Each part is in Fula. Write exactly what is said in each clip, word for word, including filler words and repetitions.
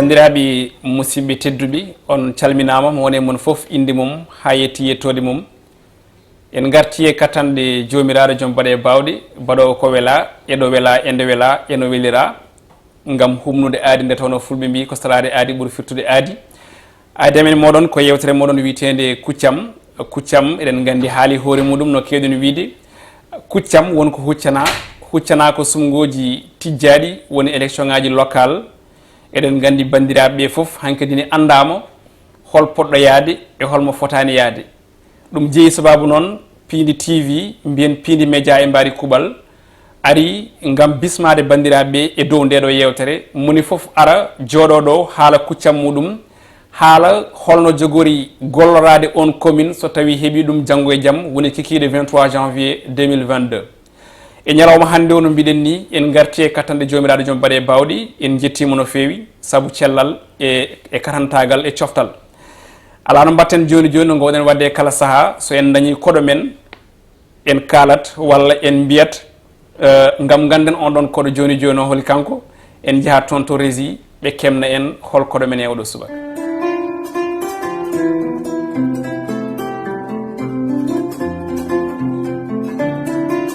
Banndiraaɓe musidɓe tedduɓe, on calminaama, mo woni e mon fof innde mum haa yetti yettoode mum. En ngartii e katanɗe Joomiraaɗo Joom Baɗe Baawɗe, baɗoowo ko welaa, e ɗo welaa, e nde welaa, e no weliraa, ngam humnude aadi, nde tawnoo Fulɓe mbii ko salaade aadi ɓuri firtude aadi. Aadi amen moɗon ko yeewtere moɗon wiyeteende Kuccam. Kuccam, eɗen nganndi haali hoore muɗum no keewɗen wiyde. Kuccam won ko huccana, huccana ko sumngooji tijjaaɗi, woni élection ŋaaji local. Eɗen nganndi banndiraaɓe ɓe fof hankadi ne anndaama hol poɗɗo yahde e hol mo fotaani yahde. Ɗum jeyi sabaabu noon Piindi T V, mbiyen Piindi Média e Mbaari Kuuɓal, ari ngam bismaade banndiraaɓe ɓe e dow ndeeɗo yeewtere. Moni fof ara jooɗoo ɗo haala kuccam muɗum, haala holno jogori golloraade on commune so tawii heɓii ɗum janngo e jam, woni kikiiɗe vingt-trois janvier deux mille vingt-deux. E ñalawma hannde o, no mbiɗen ni, en ngarti e kattanɗe Joomiraaɗo Joom Baɗe Baawɗe, en njettiima no feewi sabu cellal e, e katantaagal e coftal. Alaa no mbaɗten jooni jooni, no ngoowɗen waɗde e kala sahaa, so en dañii koɗo men, en kaalat walla en mbiyat, eh, ngam ngannden on ɗon koɗo jooni jooni o holi kanko, en njahat toon to Régie, ɓe keɓna en hol koɗo men e oɗo subaka.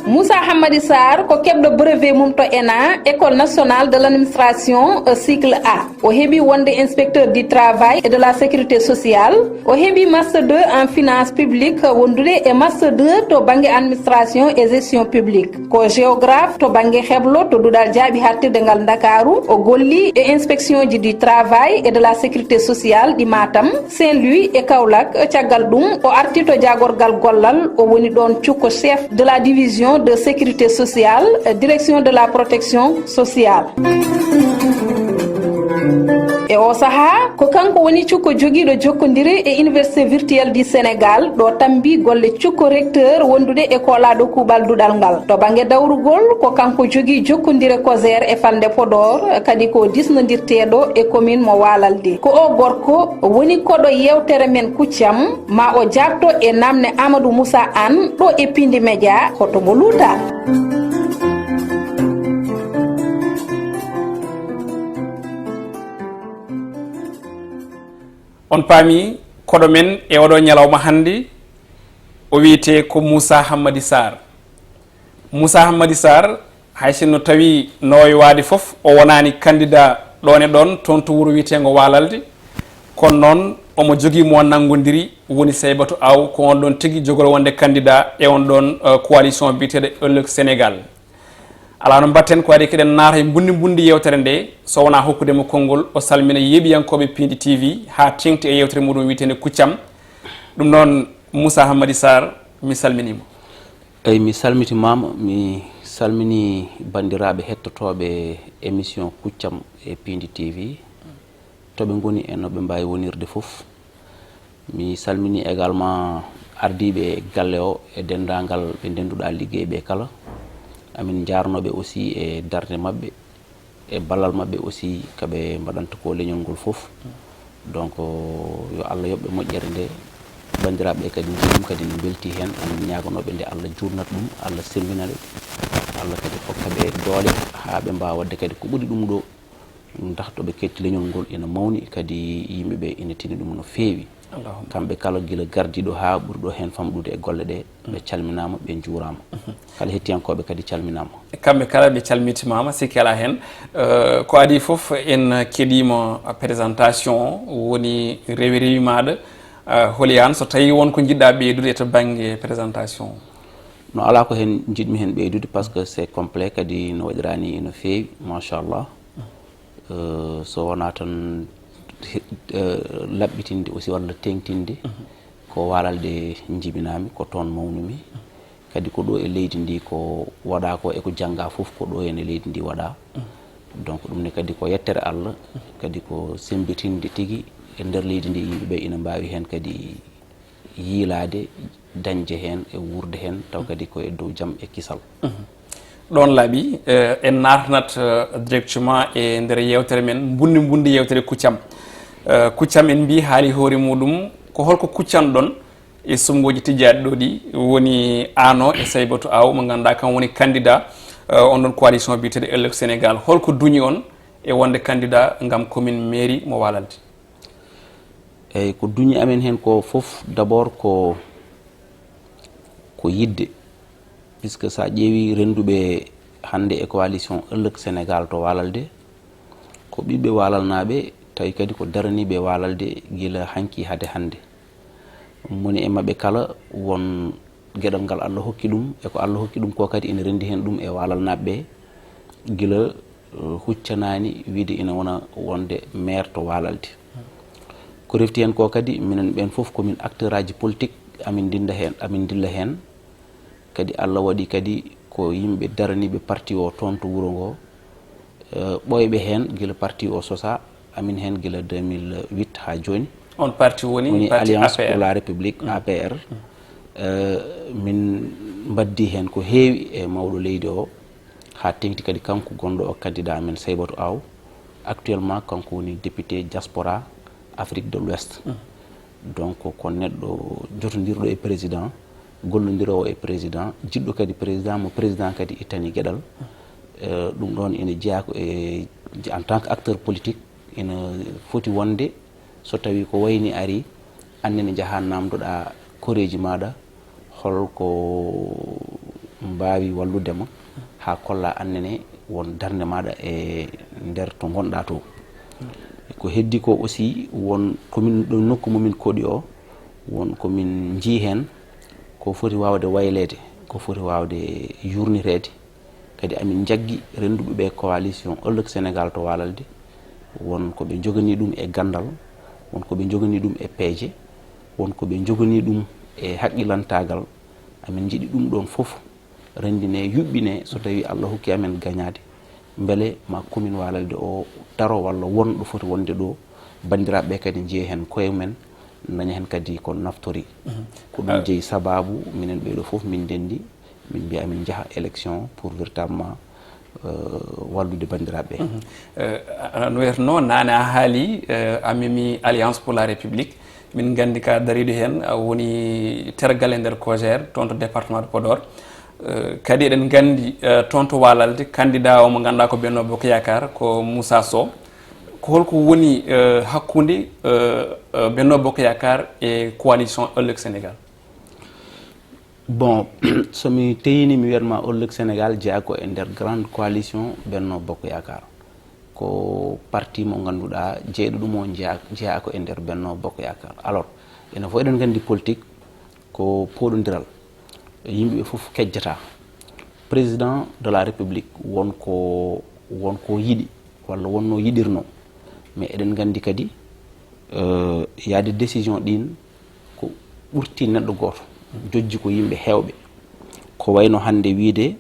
Moussa Hammadi Sarr ko keɓɗo brevet mum to E N A, École Nationale de l'Administration, eh, cycle A. O heɓi wonde inspecteur du travail et de la sécurité sociale. O heɓi master deux en finance publique, wondude e master deux to bannge administration et gestion publique. Ko géographe to bannge heblo to duɗal jaaɓi haaɗtirde ngal Ndakaaru. O golli e inspection ji du travail et de la sécurité sociale ɗi Matam, Saint-Louis e Kaolack. Caggal ɗum, o arti to jaagorgal gollal. O woni ɗoon cukko chef de la division de sécurité sociale, direction de la protection sociale. E o sahaa, ko kanko woni cukko jogiiɗo jokkondire e Université virtuelle du Sénégal, ɗo tambi golle cukko recteur wondude e koolaaɗo kuuɓal duɗal ngal. To bannge dawrugol, ko kanko jogii jokkondire COSER e falnde Podor, kadi ko disnondirteeɗo e commune mo Waalalde. Ko o gorko woni koɗo yeewtere men Kuccam, ma o jaabto e naamne Amadou Moussa Anne ɗo e Piindi Média, hoto mo luuta. On paami koɗo men e oɗo ñalawma hannde, o wiyetee ko Moussa Hammadi Sarr. Moussa Hammadi Sarr, hay sinno tawi no wayi waade fof, o wonaani candidat ɗoon e ɗoon, toon to wuro wiyeteengo Waalalde. Kono noon, omo jogii mo nanngodiri, woni Saybatu Aw, ko on ɗoon tigi jogoro wonde candidat e on ɗoon, eh, coalition biyeteeɗo Ëllëg Sénégal. Alaa no mbaɗten, ko adii keɗen naata e mbunndi mbunndi yeewtere nde, so wonaa hokkude mo konngol, o salmina yeeɓiyankooɓe Piindi T V, haa teeŋti e yeewtere muɗum wiyeteende Kuccam. Ɗum noon, Moussa Hammadi Sarr, mi salminiima. Eyi, mi salmitimaama, mi salminii banndiraaɓe hettotooɓe émission Kuccam e Piindi T V, to ɓe ngoni e no ɓe mbaawi wonirde fof. Mi salminii également ardiiɓe galle o e denndaangal ɓe ndennduɗaa liggey ɓe kala. Amin njaarnoo ɓe aussi e darnde maɓɓe, e ballal maɓɓe aussi, ka ɓe mbaɗanta ko leñol ngol fof. Donc, yo Allah yoɓ ɓe moƴƴere nde. Banndiraaɓe ɓe kadi njiɗi ɗum, kadi ne mbeltii heen. Amin ñaaganoo ɓe nde Allah juutnata ɗum, Allah semmbina ɓe, Allah kadi hokka ɓe doole haa ɓe mbaawa waɗde kadi ko ɓuri ɗum ɗo, ndax to ɓe ketti leñol ngol ina mawni, kadi yimɓe ɓe ina tini ɗum no feewi. Allahumma. Kamɓe kala, gila gardiiɗo haa ɓurɗo heen famɗude e golle ɗe, ɓe calminaama, ɓe njuuraama. Mhm. Kala hettiyankooɓe kadi calminaama. E kamɓe kala ɓe calmitimaama, sikki alaa heen. Eh, ko adii fof, en keɗiima présentation o, woni rewi rewi maaɗa, eh, holi aan, so tawii won ko njiɗɗaa ɓeydude e to bannge présentation o? No, alaa ko heen njiɗmi heen ɓeydude, parce que c'est complet, kadi no waɗiraa ni ina feewi, machallah. Eh, so wonaa tan he-, eh, laɓɓitinde aussi walla teeŋtinde, mhm, ko Waalalde njibinaami, ko toon mawnumi. Kadi ko ɗo e leydi ndi ko waɗaa ko e ko janngaa fof ko ɗo heen e leydi ndi waɗaa. Mhm. Donc ɗum ne kadi ko yettere Allah, mhm, kadi ko semmbitinde tigi e nder leydi ndi, yimɓe ɓe ina mbaawi heen kadi yiilaade, dañde heen e wuurde heen, taw kadi ko e dow jam e kisal. Mhm. Ɗoon laaɓi, eh, en naatnat, eh, directement e nder yeewtere men, mbunndi mbunndi yeewtere Kuccam. Eh, Kuccam en mbii haali hoore muɗum, ko holko kuccanɗon e suɓngooji tijjaaɗi ɗo ɗi, woni aan o e Saybatu Aw mo ngannduɗaa kam woni candidat, eh, on ɗon coalition biyeteeɗo Ëllëg Sénégal. Holko duñi on e wonde candidat ngam commune mairie mo Walalde? Eyyi, ko duñi amen heen ko fof, d'abord ko ko yiɗde, puisque so a ƴeewi rennduɓe hannde e coalition Ëllëg Sénégal to Walalde, ko ɓiɓɓe Walalnaaɓe, tawi kadi ko daraniiɓe Walalde gila hanki hade hannde. Moni e maɓɓe kala won geɗal ngal Allah hokki ɗum, e ko Allah hokki ɗum ko kadi ina renndi heen ɗum e Walalnaaɓe ɓe, gila eh, huccanaani wiide ina wona wonde maire to Walalde. Ko refti heen ko kadi, minen ɓeen fof ko min acteur aji politique, amin ndinda heen, amin ndilla heen. Kadi Allah waɗi kadi ko yimɓe daraniiɓe parti o toon to wuro ngo, eh, ɓooyɓe heen gila parti o sosa, amin heen gila deux mille huit haa jooni. On parti woni Woni parti Alliance A P R. Pour la République, A P R. Eh, min mbaddi heen ko heewi e mawɗo leydi o, haa teŋti kadi kanko gonɗo o candidat amen Saybatu Aw. Actuellement kanko woni député diaspora Afrique de l'Ouest. Donc ko neɗɗo jotondirɗo e président, gollondiroowo e président, jiɗɗo kadi président, mo président kadi ittani geɗal. Eh, ɗum ɗoon ina jeyaa ko e, en tant que acteur politique, ina foti wonde, so tawi ko wayni ari, annene njaha namdoɗa koreeji maɗa, holko mbaawi wallude ma haa kolla annene won darnde maɗa e nder to ngonɗa to. Ko heddi ko aussi, won komin ɗo nokku momin koɗi o, won komin njii heen ko foti waawde wayleede, ko foti waawde yurniteede. Kadi amin njaggi rennduɓe ɓe coalition Ëllëg Sénégal to Walalde, won ko ɓe njoganii ɗum e ganndal, won ko ɓe njoganii ɗum e peeje, won ko ɓe njoganii ɗum e haqqilantaagal. Amin njiɗi ɗum ɗoon fof renndinee, yuɓɓinee, so tawii Allah hokki amen gañaade, mbele ma commune Walalde o daro walla won ɗo foti wonde ɗo, banndiraaɓe ɓe kadi njiya heen koye mumen, daña heen kadi ko naftori. Ko ɗum jeyi sabaabu minen ɓee ɗo fof min ndenndi, min mbiya amin njaha élection pour véritablement, euh, wallude banndiraaɓe ɓe. Eh, a- no wiyatnoo naane a haali, eh, a memi Alliance pour la République. Min nganndi ka dariiɗo heen, a woni tergal e nder COJER toon to département de Podor. Eh, kadi eɗen nganndi, eh, toon to Walalde, candidat o mo ngannduɗaa ko Benno Bokk Yaakaar, ko Moussa Sow. Ko holko woni, eh, hakkunde, eh, eh, Benno Bokk Yaakaar e coalition Ëllëg Sénégal? Bon, so mi teyini mi wiyat ma Ëllëg Sénégal jeyaa ko e nder grande coalition Benno Bokk Yaakaar. Ko parti mo ngannduɗaa jeyɗo ɗum o jeyaa, jeyaa ko e nder Benno Bokk Yaakaar. Alors, enen fof eɗen nganndi politique ko pooɗondiral. Yimɓe ɓe fof kejjata. Président de la République won ko, won ko yiɗi walla wonno yiɗirno. Mais eɗen nganndi kadi, euh, yaade décision ɗin ko ɓurti neɗɗo gooto, jojji ko yimɓe heewɓe. Ko wayno hannde wiide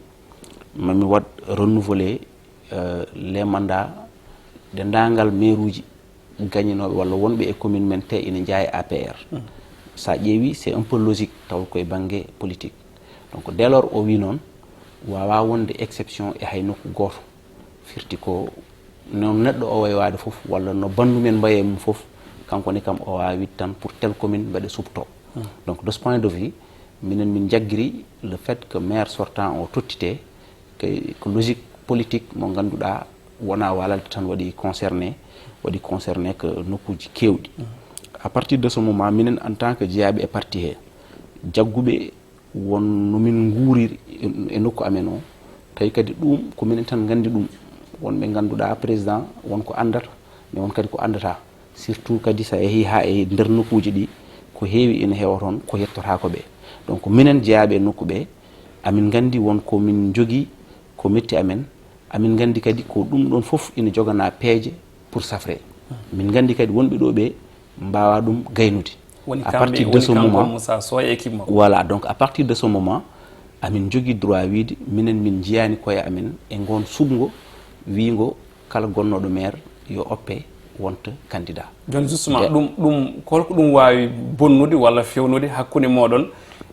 mami waɗ renouveler, euh, les mandats denndaangal mairuuji gañinooɓe walla wonɓe e commune men te ina njeyaa e A P R. So a ƴeewi, c'est un peu logique taw koye bannge politique. Donc dès lors o wi noon, waawaa wonde exception e hay nokku gooto. Firti ko no neɗɗo o wayi waade fof, walla no banndu men mbayi e mum fof, kanko ne kam o waawi wiide tan pour telle commune mbeɗa suɓtoo. Donc de ce point de vue, minen min njaggiri le fait que maire sortant o tottite, que, que logique politique mo ngannduɗaa wonaa Walalde tan waɗi concerné, waɗi concerné que nokkuuji keewɗi. À partir de ce moment, minen en tant que jeyaaɓe e parti he, jagguɓe won no min nguuriri e, e nokku amen o, tawi kadi ɗum ko minen tan nganndi ɗum. Won ɓe ngannduɗaa président, won ko anndata, mais won kadi ko anndata. Surtout kadi so a yehii haa e nder nokkuuji ɗi, ko heewi ina heewa toon ko yettotaako ɓe. Donc minen jeyaaɓe e nokku ɓe, amin nganndi won ko min njogii ko metti amen, amin nganndi kadi ko ɗum ɗoon fof ina joganaa peeje pour safre. Min nganndi kadi wonɓe ɗo ɓe mbaawaa ɗum gaynude. Woni À kamɓe, partir de woni ce kanko moment, Moussa Sow e équipe makko. Voilà, donc à partir de ce moment, amin njogii droit wiide minen min njiyaani koye amen e ngoon suɓngo wiingo kala gonnoɗo maire yo oppe wonta candidat. Jooni justement, ɗum, ɗum, ko holko ɗum waawi bonnude walla fewnude hakkunde mooɗon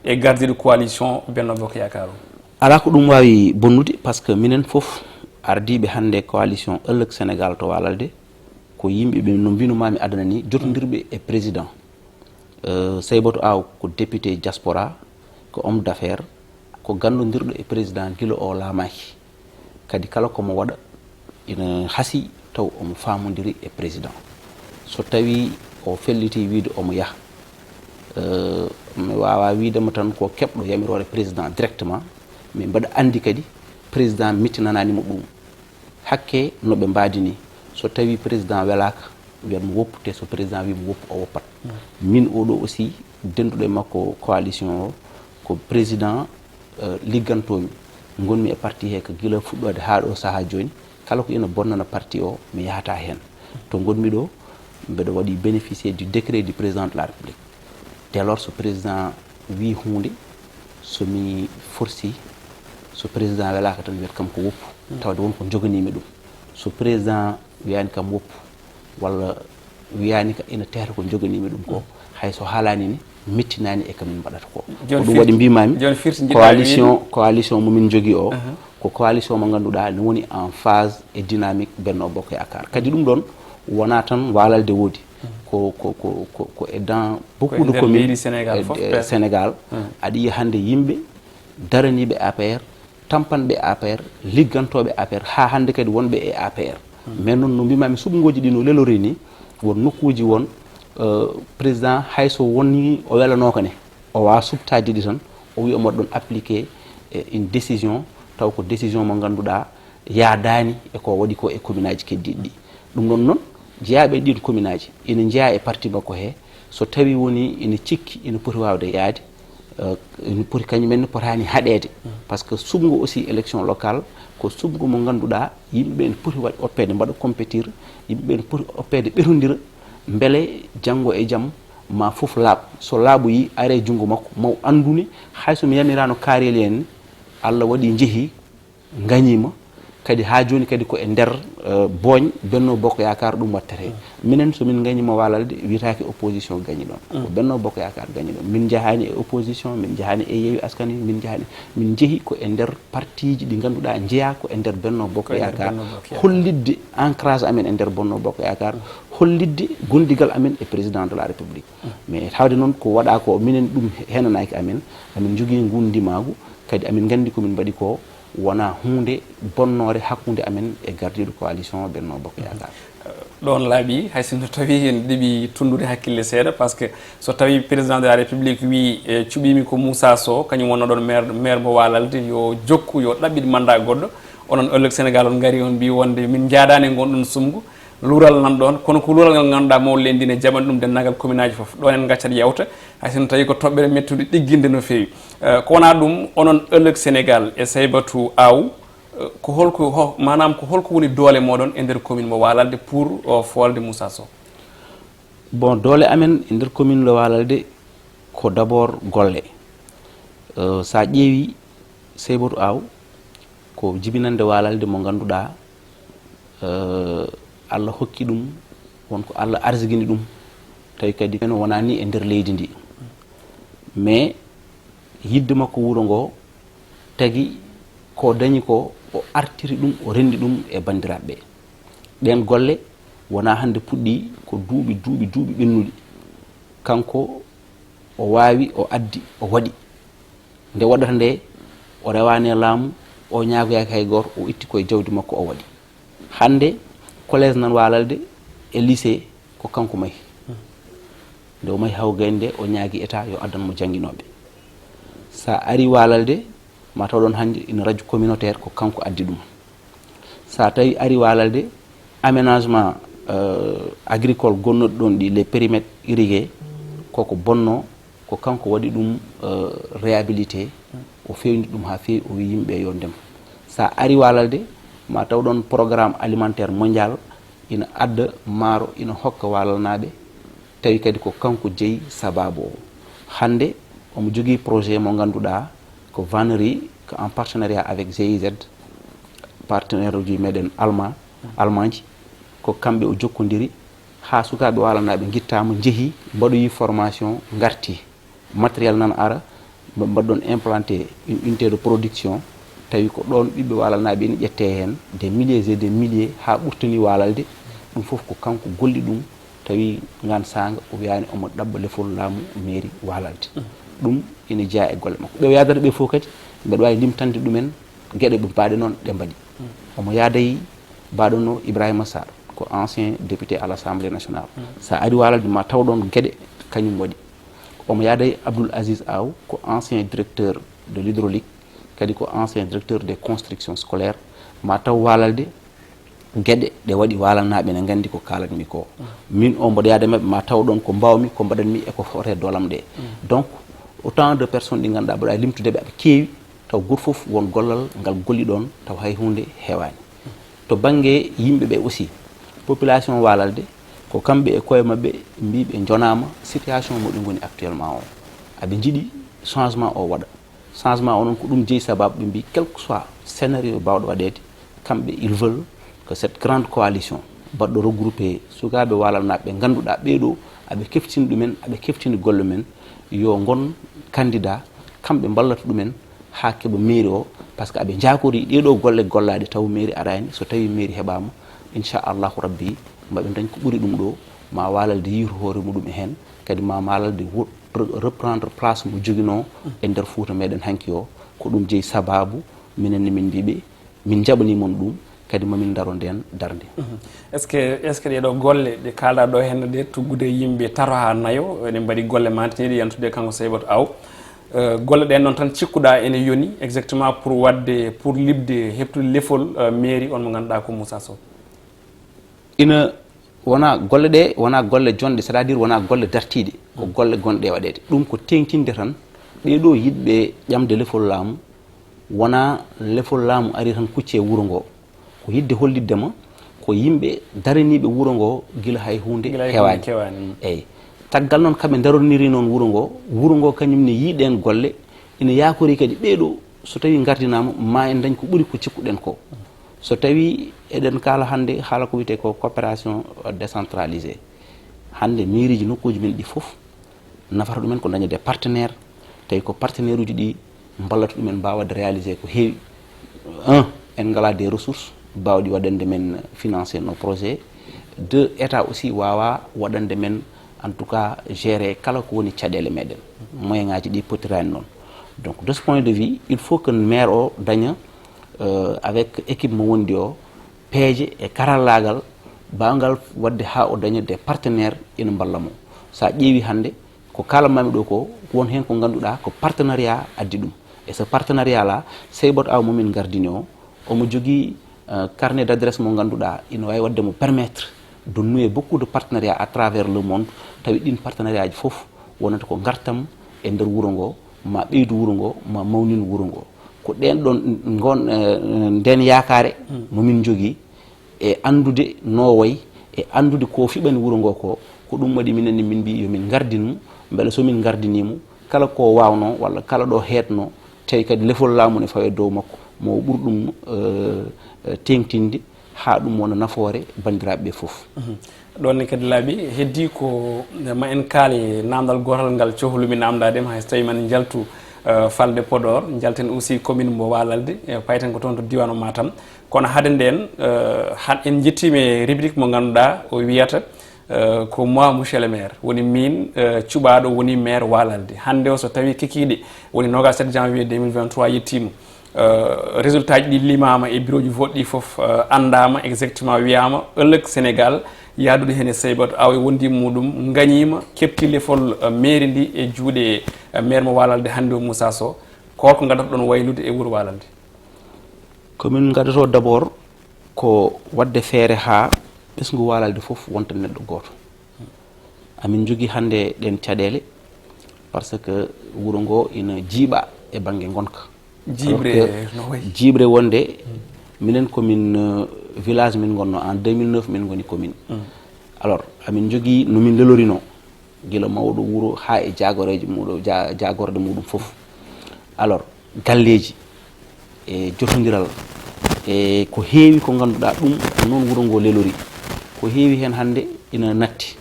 e gardiiɗo coalition Benno Bokk Yaakaar o? Alaa ko ɗum waawi bonnude, par ce que minen fof ardiiɓe hannde coalition Ëllëg Sénégal to Walalde, ko yimɓe ɓe no mbinu maa mi adana ni, jotondirɓe e président. Euh, Saybatu Aw ko député diaspora, ko homme d'affaires, ko ganndondirɗo e président gila o laamaaki. Kadi kala ko mo waɗa ina hasii taw omo faamondiri e président. So tawii o felliti wiide omo yaha, eh, mi waawaa wiide mo tan ko keɓɗo yamiroore président directement, mais mbaɗa anndi kadi président mittinanaani mo ɗum. Hakke no ɓe mbaadi ni, so tawii président welaaka, wiyat mo woppu, te so président wii mo woppu, o woppat. Min oɗo aussi, dennduɗo e makko coalition o, ko président, eh, liggantoomi. Ngonmi e parti he ko gila fuɗɗoode haa ɗo sahaa jooni. Kala ko ina bonnana parti o, mi yahata heen. To ngonmi ɗo, mbeɗo waɗi bénéficier du décret du président de la République. Dès lors, so président wii huunde, so mi forsi, so président welaaka tan, wiyat kam ko woppu, tawde won ko joganiimi ɗum. So président wiyaani kam woppu, walla wiyaani ka ina tehta ko joganiimi ɗum ko, hay so haalaani ni, mettinaani e ka min mbaɗata ko. Ko Jooni ɗum firti-, waɗi mbiimaami, jooni firti njiɗɗaa coalition, wiide? Coalition mo min njogii o, Aha. ko coalition mo ngannduɗaa ne woni en phase e dynamique Benno Bokk Yaakaar. Kadi ɗum ɗoon wonaa tan Waalalde woodi. Ko, ko, ko, ko, ko e dans beaucoup de communes e, e Sénégal. Aɗa yiya hannde yimɓe daraniiɓe A P R, tampanɓe A P R, liggantooɓe A P R, haa hannde kadi wonɓe e A P R. Mais noon no mbiimaami suɓngooji ɗi no lelori ni, won nokkuuji won, eh, président hay so woni o welanooka ne, o waawaa suɓtaade ɗi tan, o wiya omo ɗoon appliqué, eh, une décision, taw ko décision mo ngannduɗaa yaadaani e ko waɗi ko e commune aji keddiiɗi ɗi. Ɗum ɗoon noon, jeyaaɓe e ɗiin commune aji ina njeyaa e parti makko he, so tawii woni ina cikki ina poti waawde yaade, eh, ina poti kañum en ne potaani haɗeede. Par ce que suɓngo aussi élection locale ko suɓngo mo ngannduɗaa yimɓe ɓe ene poti waɗ-, oppeede mbaɗa compétir, yimɓe ɓe ene poti oppeede ɓetondira, mbele janngo e jam ma fof laaɓ. So laaɓoyi are junngo makko, maw anndune, hay so mi yamiraano kaareeli en ne, Allah waɗi njehii, ngañiima, kadi haa jooni kadi ko e nder, eh, booñ Benno Bokk Yaakaar ɗum wattete. Minen so min ngañiima Waalalde, wiyetaake opposition gañi ɗoon. Ko Benno Bokk Yaakaar gañi ɗoon. Min njahaani e opposition, min njahaani e Yewwi Askan Wi, min njahaani, min njehi ko e nder partiiji ɗi ngannduɗaa njeyaa ko e nder Benno Bokk Yaakaar, hollitde ancrage amen e nder Benno Bokk Yaakaar, hollitde gondigal amen e président de la République. Mais tawde noon ko waɗaa ko minen ɗum henanaaki amen, amin njogii nguun ndimaagu, kadi amin nganndi ko min mbaɗi ko wonaa huunde bonnoore hakkunde amen e gardiiɗo coalition Benno Bokk Yaakaar. Ɗoon laaɓi, hay sinno tawii en ɗeɓi tunndude hakkille seeɗa, par ce que so tawii président de la République wii, e, cuɓiimi ko Moussa Sow, kañum wonnoo ɗoon maire, maire mo Waalalde, yo jokku, yo ɗaɓɓit mandat goɗɗo. Onon Ëllëg Sénégal on ngari, on mbii wonde min njaadaani e ngon ɗoon suɓngo, luural nan ɗoon, kono ko luural ngal ngannduɗaa mawɗo leydi ndi ne jaɓani ɗum denndaangal commune aji fof. Ɗoon en ngaccat yawta, hay sinno tawii ko toɓɓere mettude ɗigginde no feewi. Eh, ko wonaa ɗum, onon Ëllëg Sénégal e Saybatu Aw, eh, ko holko, ho-, maanaam ko holko woni doole mooɗon e nder commune mo Waalalde pour, o, foolde Moussa Sow? Bon, doole amen e nder commune mo Waalalde ko d'abord golle. Eh, so a ƴeewi Saybatu Aw ko jibinannde Waalalde mo ngannduɗaa, eh, Allah hokki ɗum, won ko Allah arsigini ɗum, tawi kadi en wonaa ni e nder leydi ndi. Mais yidde makko wuro ngo tagi ko dañi ko, o artiri ɗum, o renndi ɗum e banndiraaɓe ɓe. Ɗeen golle wonaa hannde puɗɗi, ko duuɓi, duuɓi, duuɓi ɓennuɗi. Kanko o waawi, o addi, o waɗi. Nde waɗata nde, o rewaani e laamu, o ñaagoyaaki hay gooto, o itti koye jawdi makko, o waɗi. Hannde, collège nan Waalalde e lycée ko kanko mahi. Nde o mahi Haw Gaynde nde, o ñaagi État yo addan mo jannginooɓe. So a arii Waalalde, ma taw ɗoon hannde ina radio communautaire ko kanko addi ɗum. So a tawi arii Waalalde, aménagement, euh, agricole gonnoɗo ɗoon ɗi, les périmètres irrigués, koko bonnoo, ko kanko waɗi ɗum, euh, réhabilité, o feewni ɗum haa feewi, o wii yimɓe yo ndem. So a arii Waalalde, ma taw ɗoon programme alimentaire mondial ina adda maaro, ina hokka Waalalnaaɓe, tawi kadi ko kanko jeyi sabaabu o. Hannde omo jogii projet mo ngannduɗaa ko vannerie, ko en partenariat avec G I Z, partenaire uji meɗen Allemand, Allemagne, ko kamɓe o jokkondiri, haa sukaaɓe Waalalnaaɓe ngittaama, njehi, mbaɗoyi formation, ngarti. Matériel nan ara, mba-, mbaɗɗon implanté une unité de production, tawi ko ɗoon ɓiɓɓe Waalalnaaɓe ina ƴettee heen des milliers et des milliers, haa ɓurtani Waalalde. Ɗum fof ko kanko golli ɗum, tawi ngaan saanga o wiyaani omo ɗaɓɓa lefol laamu mairie Waalalde. Ɗum ina jeyaa e golle makko. Ɓe o yahdata ɓe fof kadi, mbeɗa waawi limtande ɗumen geɗe ɓe mbaɗe noon ɗe mbaɗi. Omo yaada e mbaɗo no Ibrahima Sarr. ko ancien député à l'Assemblée nationale. So a ari Waalalde, ma taw ɗoon geɗe kañum waɗi. Omo yahda e Abdoul Aziz Aw, ko ancien directeur de l'hydraulique, kadi ko ancien directeur des constructions scolaires. Ma taw Waalalde geɗe ɗe waɗi Waalalnaaɓe ne nganndi ko kaalatmi ko. Min o mboɗo yahda e maɓɓe, ma taw ɗoon ko mbaawmi, ko mbaɗatmi e ko foti e doolam ɗe. Donc, autant de personnes ɗi ngannduɗaa mbaɗa limtude ɓe, aɓe keewi, taw gooto fof won gollal ngal golli ɗoon, taw hay huunde heewaani. To bannge yimɓe ɓe aussi, population Waalalde, ko kamɓe e koye maɓɓe mbii ɓe njonaama situation mo ɓe ngoni actuellement o. Aɓe njiɗi changement o waɗa. Changement o noon ko ɗum jeyi sababu ɓe mbii quel que soit scénario baawɗo waɗeede, kamɓe ils veulent que cette grande coalition baɗɗo regroupé sukaaɓe Waalalnaaɓe ɓe ngannduɗaa ɓee ɗoo aɓe keftini ɗumen, aɓe keftini golle men, yo ngon candidat, kamɓe mballata ɗumen haa keɓa mairie o, par ce que aɓe njaakorii ɗee ɗoo golle gollaaɗe taw mairie araani, so tawii mairie heɓaama, inchallahu rabbi, maɓe ndañ ko ɓuri ɗum ɗoo, ma Waalalde yiitu hoore muɗum e heen, kadi ma Waalalde wo-, re-, reprendre place mo joginoo e nder Fuuta meɗen hanki o, ko ɗum jeyi sababu minen ne min mbii ɓe, min njaɓanii mon ɗum, kadi ma min ndaro ndeen darnde. Est-ce que, est-ce que ɗee ɗoo golle ɗe kaalɗaa ɗoo heen ɗe tuggude yimɓe tato haa nayo, eɗen mbaɗi golle maantiniiɗe yantude kanko Seybatou Aw, eh, golle ɗeen noon tan cikkuɗaa ene yoni exactement pour waɗde, pour liɓde, heɓtude lefol, eh, mairie on mo ngannduɗaa ko Moussa Sow? Ina wona golle ɗe, wona golle jonɗe, c'est-à-dire wona golle dartiiɗe, ko golle gonɗe e waɗeede. Ɗum ko teeŋtinde tan, ɗee ɗoo yiɗɓe ƴamde lefol laamu, wona lefol laamu ari tan kucce e wuro ngo. Ko yiɗde hollitde ma, ko yimɓe daraniiɓe wuro ngo gila hay huunde Gila hay huunde heewaani. Kewaani, mm. Eey. Caggal noon, kaɓe ndaroniri noon wuro ngo, wuro ngo kañum ne yii ɗeen golle, ina yaakorii kadi ɓee ɗoo, so tawii ngardinaama, ma en ndañ ko ɓuri ko cikkuɗen ko. So tawii eɗen kaala hannde haala ko wiyetee ko coopération décentralisée. Hannde mairieji nokkuuji men ɗi fof, nafata ɗumen ko ndaña des partenaires, tawi ko partenaire uji ɗi mballata ɗumen mbaawa waɗde réaliser ko heewi. Un, en ngalaa des ressources baawɗi waɗande men financer nos projets. Deux, État aussi waawaa waɗande men, en tout cas, gérer kala ko woni caɗeele meɗen. Moyen ngaji ɗi potiraani noon. Donc, de ce point de vue, il faut que maire o daña, euh, avec équipe mo wondi o, peeje e karallaagal baawngal waɗde haa o daña des partenaires ina mballa mo. So a ƴeewi hannde, ko kaalammaami ɗo ko, won heen ko ngannduɗaa ko partenariat addi ɗum. E ce partenariat là, Seybatou Aw mo min ngardini o, omo jogii, euh, carnet d'adresse mo ngannduɗaa ina waawi waɗde mo permettre de nouer beaucoup de partenariats à travers le monde, tawi ɗin partenariat ji fof wonata ko ngartam e nder wuro ngo, ma ɓeydu wuro ngo, ma mawnin wuro ngo. Ko ɗeen ɗoon, ngon, eh, ndeen yaakaare mo min njogii e anndude no o wayi, e anndude ko fiɓani wuro ngo ko, ko ɗum waɗi minen ne min mbii yo min ngardin mo, mbele so min ngardinii mo, kala ko waawnoo walla kala ɗo heednoo, tawi kadi lefol laamu ne fawa e dow makko, mo o ɓur ɗum, eh, eh, teeŋtinde, haa ɗum wona nafoore banndiraaɓe ɓe fof. Mhm. Ɗoon ne kadi laaɓi, heddii ko ma en kaale naamndal gootal ngal cohlumi naamndaade ma, hay so tawii man njaltu, eh, falnde Podor, njalten aussi commune mo Waalalde, eh, payten ko toon to diiwaan o Matam. Kono hade ndeen, eh, han en njettiima e rubrique mo ngannduɗaa o wiyata, eh, ko moi, monsieur le maire, woni miin, eh, cuɓaaɗo woni maire Waalalde. Hannde o, so tawii kikiiɗe woni noogaas e tati janvier deux mille vingt-trois yettiima, eh, résultat ji ɗi limaama e bureau ji vote ɗi fof, eh, anndaama exactement, wiyaama ëllëg Sénégal yahdude heen e Seybatou Aw e wondi muɗum ngañiima, keɓti lefol, eh, mairie ndi e juuɗe, eh, maire mo Waalalde hannde o, Moussa Sow. Ko holko ngaddotoɗon waylude e wuro Waalalde? Ko min ngaddoto d'abord ko waɗde feere haa ɓesngu Waalalde fof wonta neɗɗo gooto. Amin njogii hannde ɗeen caɗeele, par ce que wuro ngo ina jiiɓa e bannge ngonka. Jiiɓre Alors que no wayi? Jiiɓre wonde, minen ko min, euh, village min ngonno, en deux mille neuf min ngoni commune. Mm. Alors, amin njogii no min lelorinoo, gila mawɗo wuro haa e jaagoreejo muɗum, ja-, jaagorɗe muɗum fof. Alors, galleeji, e jotondiral, e ko heewi ko ngannduɗaa ɗum noon wuro ngo lelori. Ko heewi heen hannde ina natti.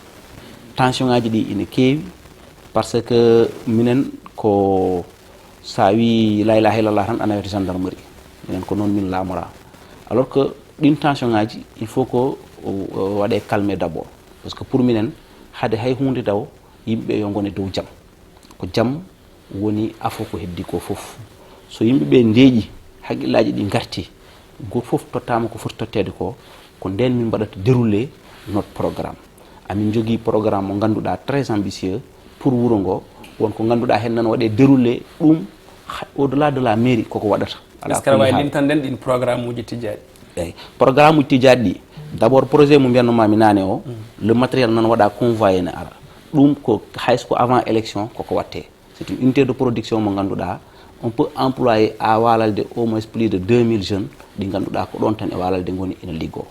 Tension ngaji ɗi ina keewi, par ce que minen ko, so a wii la ilaha illallah tan, a nawete gendarmerie. Minen ko noon min laamora. Alors que ɗin tension ngaji, il faut que o, o waɗe calmer d'abord. Parce que pour minen, hade hay huunde taw, yimɓe yo ngone dow jam. Ko jam woni afo ko heddi ko fof. So yimɓe ɓe ndeeƴi, haqqillaaji ɗi ngarti, gooto fof tottaama ko foti totteede ko, Ko ndeen min mbaɗata déroulé notre programme. Amin njogii programme mo ngannduɗaa très ambitieux pour wuro ngo, won ko ngannduɗaa heen nan waɗee déroulé ɗum, au delà de la mairie koko waɗata. Est-ce que aɗa waawi limtan ɗen ɗin programme uji tijjaaɗi? Eyi, programme uji tijjaaɗi ɗi, d'abord projet mo mbiyatno maami naane o, le matériel nan waɗa convoyé ne ara. Ɗum ko, hay so ko avant élection koko watte. C'est une unité de production mo ngannduɗaa on peut employer à Walalde au moins plus de deux mille jeunes ɗi ngannduɗaa ko ɗon tan e Walalde ngoni ina liggoo.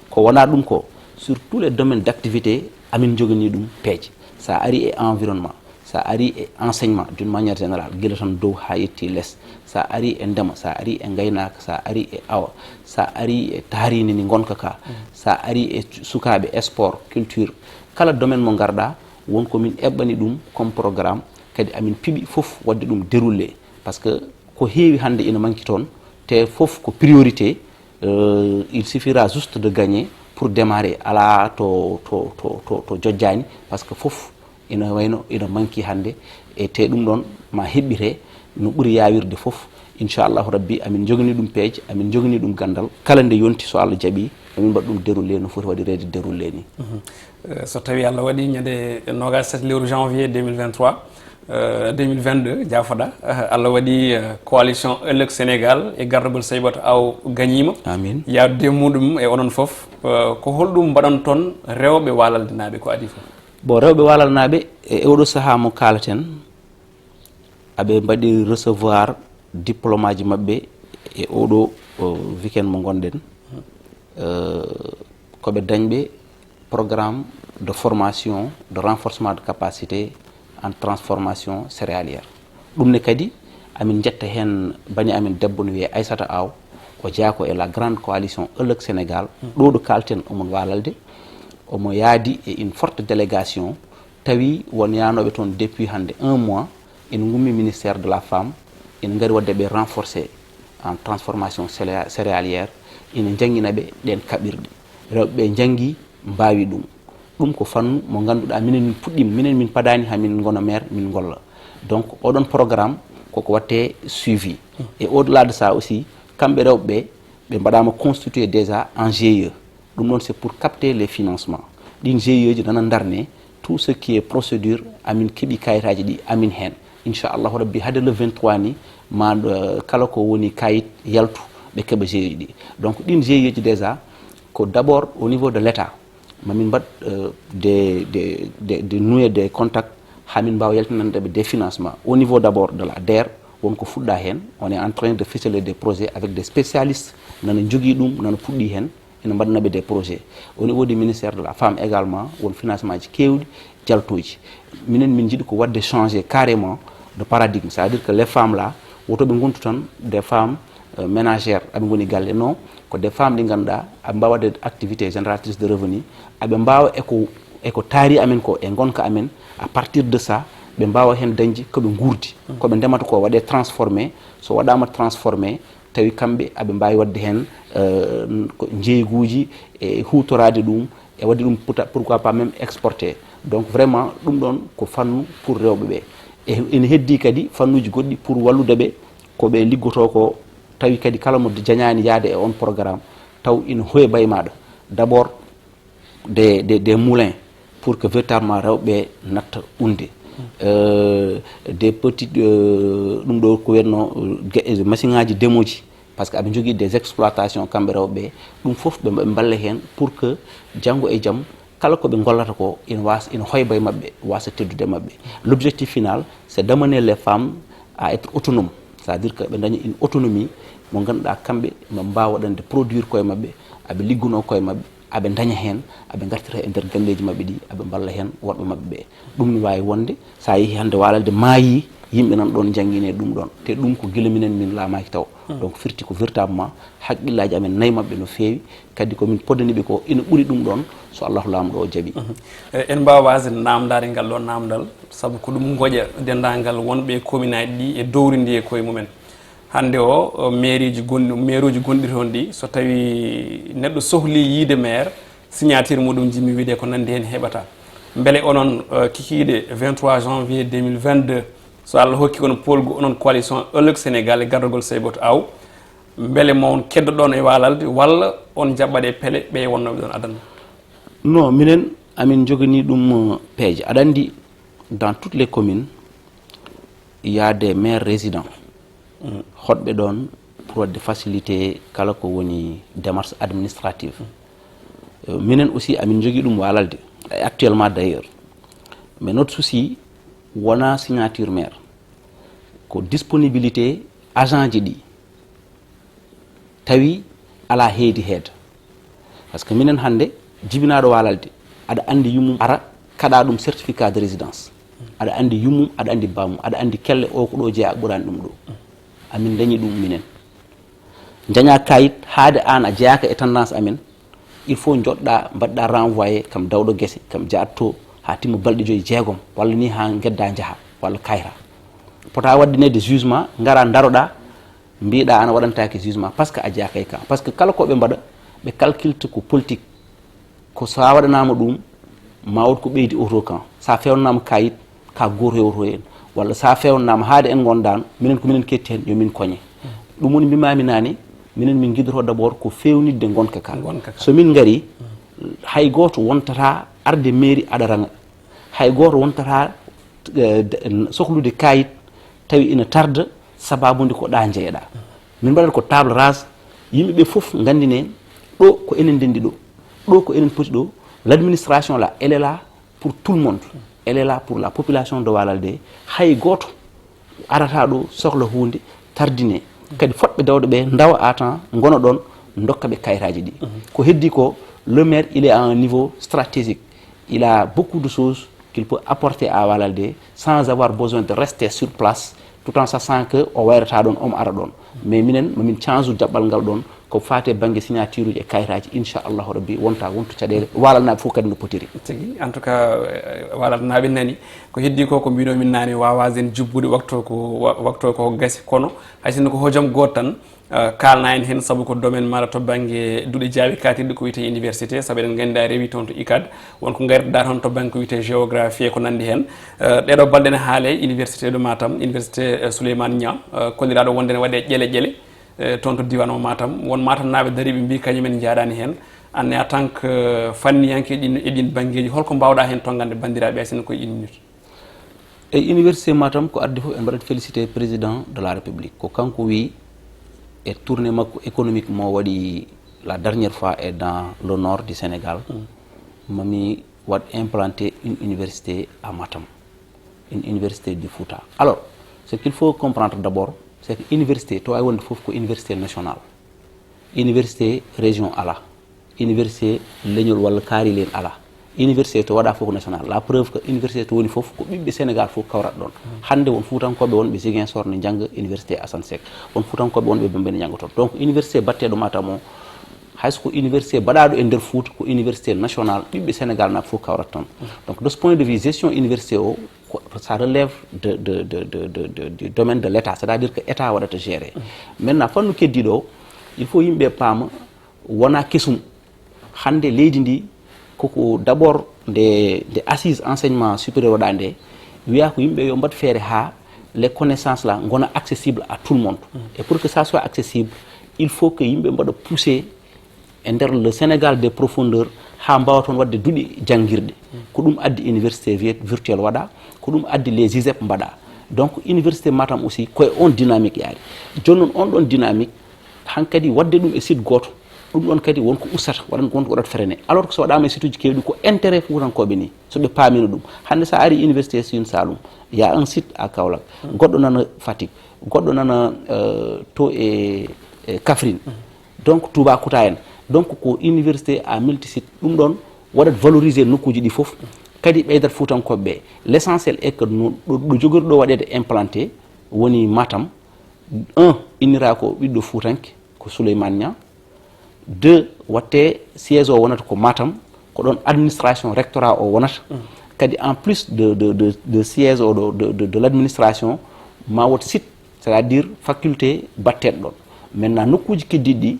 Ko wonaa ɗum ko, sur tous les domaines d'activité, amin njoganii ɗum peeje. So a arii e environnement, so a arii e enseignement d'une manière générale, gila tan dow haa yetti les, so a arii e ndema, so a arii e ngaynaaka, so a arii e awa, so a arii e taariindi ndi ngonka ka, so a arii e sukaaɓe, sport, culture, kala domaine mo ngarɗaa, won ko min eɓɓani ɗum comme programme, kadi amin piɓi fof waɗde ɗum déroulé. Parce que ko heewi hannde ina manki toon, te fof ko priorité. Euh, il suffira juste de gagner pour démarrer, alaa to, to, to, to, to jojjaani, parce que fof ina wayno ina manki hannde, e te ɗum ɗon ma heɓɓite no ɓuri yaawirde fof. Inchallahu Rabbi, amin njoganii ɗum peeje, amin njoganii ɗum ganndal. Kala nde yonti, so Allah jaɓii, amin mbaɗa ɗum déroulé no foti waɗireede déroulé ni. Mhm. Eh, so tawi Allah waɗi ñande nogas e tati lewru janvier deux mille vingt-trois, eh, deux mille vingt-deux, jaafoɗa, eh, Allah waɗi, eh, coalition Ëllëg Sénégal e gardagol Saybata Aw gañiima. Amin. Yaadude e muɗum e onon fof, eh, ko holɗum mbaɗanton rewɓe Walaldenaaɓe ko adii fof? Bon, rewɓe Walalnaaɓe e oɗo sahaa mo kaalaten, aɓe mbaɗi recevoir diplôme aji maɓɓe e oɗo, o, weekend mo ngonɗen. Euh, ko ɓe dañɓe programme de formation de renforcement de capacité en transformation céréalière. Ɗum ne kadi, amin njetta heen bani amin debbo no wiyee Aissata Aw, o jeyaa ko e la grande coalition Ëllëg Sénégal. Ɗo ɗo kaalten, omo Walalde, omo yaadi e une forte délégation, tawi won yaanooɓe toon depuis hannde un mois, ina ngummi ministère de la femme, ina ngari waɗde ɓe renforcé en transformation céréa-, céréalière, ina njanngina ɓe ɗeen kaɓirɗe. Rewɓe ɓe njanngi, mbaawi ɗum. Ɗum ko fannu mo ngannduɗaa minen min puɗɗiima, minen min padaani haa min ngona maire, min ngolla. Donc, oɗon programme koko waɗte suivi. Et au-delà de ça aussi, kamɓe rewɓe ɓe, ɓe mbaɗaama constitué déjà en G I E. Ɗum noon, c'est pour capter les financements. Ɗin G I E ji nana ndarne, tout ce qui est procédure, amin keɓi kayitaaji ɗi, amin heen. Inchallahu Rabbi, hade le vingt-trois ni, ma, euh, kala ko woni kayit yaltu, ɓe keɓa G I E ji ɗi. Donc, ɗin G I E ji déjà, ko d'abord au niveau de l'État, ma min mbaɗ, euh, des, des, des, des nouer des contacts, haa min mbaawa yaltinande ɓe des financements. Au niveau d'abord de la DER, won ko fuɗɗa heen, on est en train de ficeler des projets avec des spécialistes, nana njogii ɗum, nana puɗɗi heen, ina mbaɗana ɓe des projets. Au niveau du ministère de la femme également, won financement ji keewɗi, jaltooji. Minen, min njiɗi ko waɗde changer carrément de paradigme. C'est-à-dire que les femmes là, woto ɓe ngontu tan des femmes, euh, ménagères, aɓe ngoni galle. Non, ko des femmes ɗi ngannduɗaa, aɓe mbaawa waɗde activité génératrice de revenu, aɓe mbaawa e ko, e ko taari amen ko, e ngonka amen, à partir de ça, ɓe mbaawa heen dañde ko ɓe nguurdi. Ko ɓe ndemata ko waɗee transformé, so waɗaama transformé, tawi kamɓe aɓe mbaawi waɗde heen, euh, ko njeeyguuji e huutoraade ɗum, e waɗde ɗum pourta-, pourquoi pas même exporté. Donc vraiment, ɗum ɗoon ko fannu pour rewɓe ɓe. E ene heddii kadi fannuuji goɗɗi pour wallude ɓe, ko ɓe liggotoo ko, tawi kadi kala mo jañaani yahde e on programme, taw ina hoyba e maaɗa. D'abord, des, des, des moulins pour que véritablement rewɓe natta unde. Euh, des petites, euh, ɗum ɗo ko wiyatno, euh, ge-, machine ŋaaji ndemooji, parce que aɓe njogii des exploitations kamɓe rewɓe, ɗum fof ɓe, ɓe mballa heen pour que janngo e jam kala ko ɓe ngollata ko ina waas-, ina hoyba e maɓɓe, waasa teddude e maɓɓe. L'objectif final, c'est d'amener les femmes à être autonomes, c'est-à-dire que ɓe ndaña une autonomie mo ngannduɗaa kamɓe ɓe mbaawa waɗande produire koye maɓɓe, aɓe liggunoo koye maɓɓe, aɓe ndaña heen, aɓe ngartira e nder galleeji maɓɓe ɗi, aɓe mballa heen worɓe maɓɓe ɓe. Ɗum ne waawi wonde, so a yehii hannde Walalde maayi, yimɓe nan ɗoon njanngine ɗum ɗoon. Te ɗum ko gila minen min laamaaki taw. Donc firti ko véritablement haqqillaaji amen nayi maɓɓe no feewi, kadi ko min poddani ɓe ko ina ɓuri ɗum ɗoon, so Allahu Laamɗo o jaɓii. Mhm. Eh, en mbaawa waasde naamndaade ngal ɗoon naamndal, sabu ko ɗum ngoƴa denndaangal wonɓe e kominaaji ɗi e dowri ndi e koye mumen. Hannde o, o, maire uji gonɗi, maire uji gonɗi toon ɗi, so tawi neɗɗo sohli yiide maire, signature muɗum jimmi wiide ko nanndi heen heɓata. Mbele onon, o, kikiiɗe vingt-trois janvier deux mille vingt-deux, so Allah hokki on poolgu onon coalition Ëllëg Sénégal e gardagol Saybata Aw, Mbele mo on keddoɗon e waalalde, walla on njaɓɓat e pele ɓe wonnooɓe ɗon adana? Non, minen, amin njoganii ɗum, euh, peeje. Aɗa anndi, dans toutes les communes, il y a des maires résidents. Hoɗɓe ɗoon pour waɗde facilité kala ko woni démarche administrative. Euh, minen aussi, amin njogii ɗum waalalde, actuellement d'ailleurs. Mais notre souci, wonaa signature maire, ko disponibilité agent ji ɗi. Tawi alaa heedi heeda. Par ce que minen hannde, jibinaaɗo waalalde, aɗa anndi yummum, ara kaɗa ɗum certificat de résidence. Aɗa anndi yummum, aɗa anndi bammum, aɗa anndi kelle o ko ɗo jeyaa, ɓuraani ɗum ɗo. Amin ndañi ɗum minen. Njaña kayit, haade aan a jeyaaka e tendance amen, il faut njoɗɗa, mbaɗɗa renvoyé kam dawɗo gese, kam jaatto haa timma balɗe joyi, jeegom, walla ni haa ngedda njaha, walla kayra. Pota waɗdineede jugement, ngara ndaroɗa, mbiɗa ana waɗantaake jugement, parce que a jeyaaka e camp. Parce que kala ko ɓe mbaɗa, ɓe calculte ko politique. Ko so a waɗanaama ɗum, ma wot ko ɓeydi oto kan. Sa fewnanaama kayit, ka gooto e oto en. Walla sa fewnanaama haade en ngondaano, minen ko minen ketti heen, yo min koñe. Ɗum woni mbimami naane, minen min ngidoto d'abord ko fewnitde ngonka ka. Ngonka ka. So min ngari, hay gooto wontata arde mairie aɗa raŋa. Hay gooto wontata, eh, de-, sohlude kayit tawi ina tarda, sababude ko ɗa jeyeɗa. Min mbaɗata ko table rase, yimɓe ɓe fof nganndine ɗo ko enen ndenndi ɗo, ɗo ko enen poti ɗo. L'administration là, elle est là pour tout le monde. Elle est là pour la population de Walalde. Hay gooto arata ɗo sohla huunde tardine. Kadi fotɓe dawde ɓe ndawa à temps, ngona ɗon, ndokka ɓe kayitaaji ɗi. Ko heddi ko, le maire, il est à un niveau stratégique. Il a beaucoup de choses qu'il peut apporter à Walalde sans avoir besoin de rester sur place, tout en sachant que o wayrata ɗon, omo ara ɗon. Mais minen, mamin change jaɓɓal ngal ɗon, ko faate bannge signature uji e kayitaaji, inchallahu rabbi, wonta wontu caɗeele, walalnaaɓe fof kadi no potiri. Tigi, en tout cas, eh, walalnaaɓe nani. Ko heddi ko, ko mbino min nani, wawasen jubbude waktu ko, wa-, waktu ko gasi, kono hay sinno ko hojom gooto tan, eh, kalna en heen, sabu ko domaine mara to bannge duɗe jaawi katirɗe ko wiyetee université, sabu eɗen nganndi a rewi toon to icad, won ko ngaytoɗa toon to bannge ko wiyetee géographie e ko nanndi heen. Eh, ɗeɗo balɗe ne haale université de Matam, université, eh, Souleymane Niang, eh, kolliraɗo wonde ne waɗe ƴele ƴele, eh, toon to diiwaan o Matam. Won Matamnaaɓe dariiɓe mbii kañumen njaadaani heen. Aan ne, en tant que fanniyanke e ɗin, e ɗin banngeeji, holko mbaawɗa heen tonngande banndiraaɓe, hay sinno ko e une minute? Eyi, université Matam, ko addi fof en mbaɗat félicité président de la République. Ko kanko wi e tournée makko économique mo waɗi la dernière fois et dans le nord du Sénégal, mami waɗ implanter une université à Matam, une université du Fouta. Alors, ce qu'il faut comprendre d'abord, c'est que université, to wawi wonde fof ko université national. Université région ala. Université leñol walla kaari leen ala. Université to waɗa fof ko national. La preuve que université to woni fof ko ɓiɓɓe Sénégal fof kawrat ɗon. Hannde won Fuutankoɓe wonɓe Ziguinchor ne njannga université Assane Seck. Won Fuutankoɓe wonɓe Bambey ne njannga toon. Donc université batteɗo Matam o, hayso ko université baɗaɗo e nder Fouta, ko université national, ɓiɓɓe Sénégal naaɓe fof kawrat toon. Donc de ce point de vue, gestion université o, ko, ça relève de, de, de, de, de, de, du domaine de l'État, c'est-à-dire que État waɗata gérer. Maintenant, fannu keddiɗo o, il faut yimɓe paama, wona kesum. Hannde leydi ndi koko d'abord nde, nde assise enseignement supérieur waɗa nde, wiya ko yimɓe yo mbaɗ feere ha les connaissances là ngona accessible à tout le monde. Et pour que ça soit accessible, il faut que yimɓe mbaɗa pousser e nder le Sénégal des profondeurs, ha mbawa toon waɗde duɗe janngirɗe. Ko ɗum addi université vi-, virtuelle waɗa, ko ɗum addi les ISEP mbaɗa. Donc université Matam aussi koye on dynamique yaari. Jooni noon on ɗon dynamique, hankadi waɗde ɗum e site gooto, ɗum ɗon kadi won ko ustata, waɗan won ko waɗata freiné. Alors que so waɗama e site uji kewɗi, ko intérêt Fuutankooɓe ni, so ɓe paamino ɗum. Hannde sa ari université Sine Saloum, y a un site à Kaolack, goɗɗo nana Fatick, goɗɗo nana, euh, to e, e Kaffrine. Donc Toubacouta en. Donc ko université à multisite. Ɗum ɗon waɗat valoriser nokkuuji ɗi fof. Kadi ɓeydat Fuutankooɓe ɓe. L'essentiel est que no ɗo, ɗo jogori ɗo waɗeede implanté woni Matam. Un, innira ko ɓiɗɗo Fuutanke, ko Souleymane Niang. Deux, watte siège o wonata ko Matam, ko ɗon administration rectorat o wonata. Kadi en plus de, de, de, de siège o ɗo, de, de, de l'administration, ma wot site, c'est-à-dire faculté batteɗo ɗon. Maintenant nokkuuji keddiɗi ɗi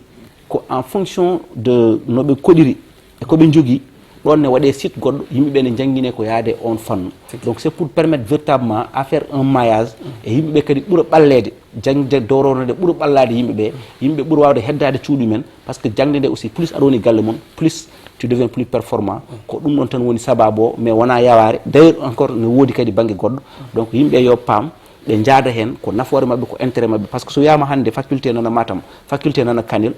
ko en fonction de no ɓe koɗiri e ko ɓe njogii, Ɗoon ne waɗee site goɗɗo, yimɓe ɓe ne njannginee ko yaade e oon fannu. Donc c'est pour permettre véritablement à faire un maillage, e yimɓe ɓe kadi ɓura ɓalleede, jaŋde dowrownde ɓura ɓallaade yimɓe ɓe, yimɓe ɓura waawde heddaade cuuɗi men, parce que jaŋde nde aussi, plus aɗa woni galle mon, plus tu deviens plus performant. Ko ɗum ɗoon tan woni sabaabu o, mais wonaa yawaare. D'ailleurs encore ne woodi kadi bannge goɗɗo. Donc yimɓe yo paam, ɓe njaada heen ko nafoore maɓɓe, ko intérêt maɓɓe, parce que so wiyaama hannde faculté nana Matam, faculté nana Kanel,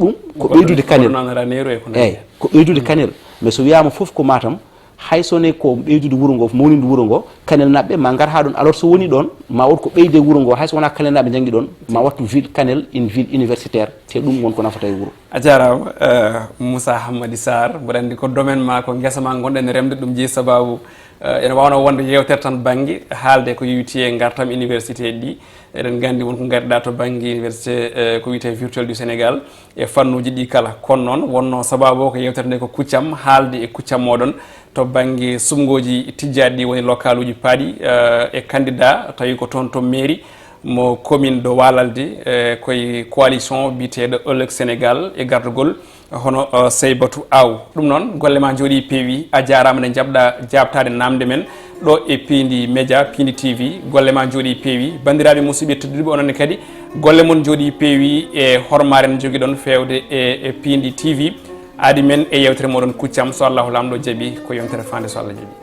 ɗum ko ɓeydude Kanel. Nanara neeru e ko nanndi. Eeyi, ko ɓeydude Kanel. Mais so wiyaama fof ko Matam, hay so ne ko ɓeydude wuro ngo, mawnindu wuro ngo, Kanel naɓɓe ma ngar haa ɗoon. Alors so woni ɗoon, ma wot ko ɓeyde wuro ngo, hay so wonaa Kanel naɓɓe njanngi ɗoon, ma wattu ville Kanel une ville universitaire, te ɗum won ko nafata e wuro. A jaaraama, eh, Moussa Hammadi Sarr, mboɗo anndi ko domaine ma, ko ngesa ma ngonɗen remde, ɗum jeyi sabaabu, eh, ene waawno wonde yeewtere tan bannge haalde ko yowitii e ngartam université ɗi. Eɗen nganndi won ko ngarɗa to bannge université, eh, ko wiyetee virtuel du Sénégal, e fannuuji ɗi kala. Kono noon wonno sabaabu o ko yeewtere nde ko kuccam, haalde e kuccam moɗon to bannge suɓngooji tijjaaɗi ɗi woni lokaluuji paaɗi, eh, e candidat tawi ko toon to mairie mo commune de Walalde, eh, koye coalition biyeteeɗo Ëllëg Sénégal e gardagol hono, eh, Seybatou Aw. Ɗum noon golle ma njooɗi peewi, a jaaraama nde jaɓɗa jaabtaade namde men ɗo e Piindi Média, Piindi T V. Golle ma njooɗi peewi. Banndiraaɓe musidɓe tedduɓe, onon ne kadi golle mon njooɗi peewi e hormaare nde njogiɗon feewde e, e Piindi T V. Aadi men e yeewtere moɗon kuccam, so Allahu Laamɗo jaɓi, ko yontere faande so Allah jaɓi.